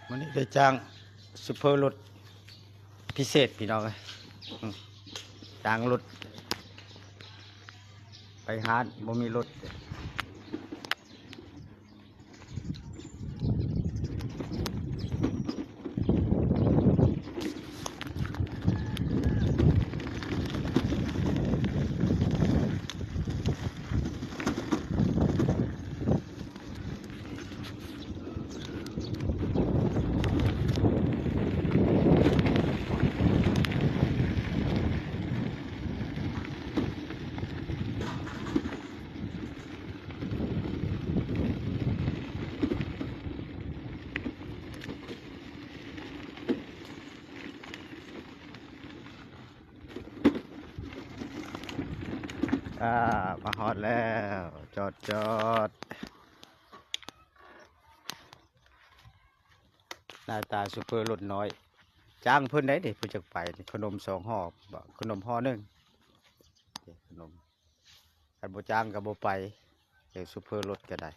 ມື້ນີ້ໄດ້ຈ້າງຊູເຟີລົດພິເສດ ພີ່ນ້ອງເອີຍ. ອືມ ຈ້າງລົດໄປຮ້ານ ບໍ່ມີລົດ. ອ່າ ມາຮອດແລ້ວ ຈອດ ຈອດ. ໜ້າຕາຊູເຟີລົດນ້ອຍ ຈ້າງເພິ່ນໄດ້ເດ້ ເພິ່ນຢາກໄປນີ້. ຂະໜົມສອງຫໍ່ບໍ ຂະໜົມຫໍ່ໜຶ່ງ ເດ້ ຂະໜົມ. ຄັນບໍ່ຈ້າງກໍບໍ່ໄປເດີ ຊູເຟີລົດກໍໄດ້.